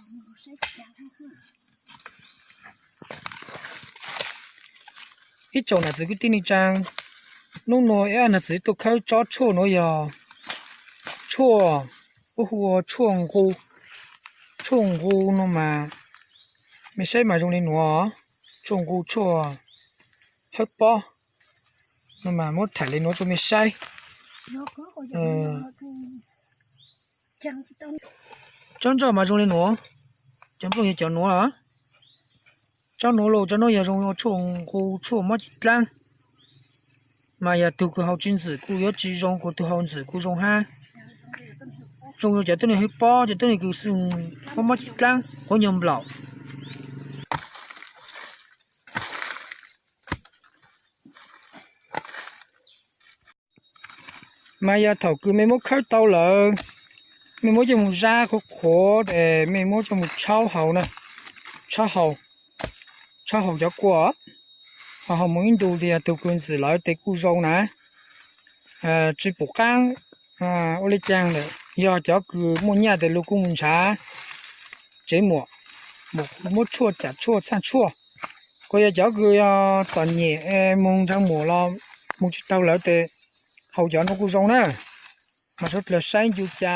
Ib tsoom nam txiv kwv tij neej tsaa, nub nua ib nam txiv tuaj khawb tsob tshuaj nuav yog tshuaj, ua hu ua tshuaj nqus. Tshuaj nqus no mas mej saib mas zoo li nuav, tshuaj nqus tshuaj hawb pob no mas muab thaij li nuav rua mej saib. Tsob ntsoj mas zoo li nuav, cov nplooj yog cov nuav. Tsob nuav los tsob nuav yog zoo ua tshuaj nqus tshuaj mob cev dlaab. Mas yog tug kws haus tsis ntxwm kuj yuav tsis zoo, kuv tug haus ntxwm kuj zoo hab. Zoo ua cov tuab neeg hawb pob, cov tuab neeg kws xwb mob mob cev dlaab, quav nyuag nplaum. Mas yog thaum kws mej muab khawb tau lawm, mej muab coj moog zab qhuav qhuav es mej muab coj moog tshaub haus na, tshaub haus, tshaub haus cov kua, ho haus moog ib ntu tes yog tug kws ntxwm lawm tes kuj zoo na. Tsis pum qaab ua le caag lawm, yog cov kws muaj nyaj tes lug kuj moog nrhav tsev muam, muab tshuaj, cam tshuaj, txhaaj tshuaj. Kuj yog cov kws yog txom nyem moog nrhav muam los moog tsis taug lawm tes haus cov nuav kuj zoo na. Mas suav dlawg saib ncu ca.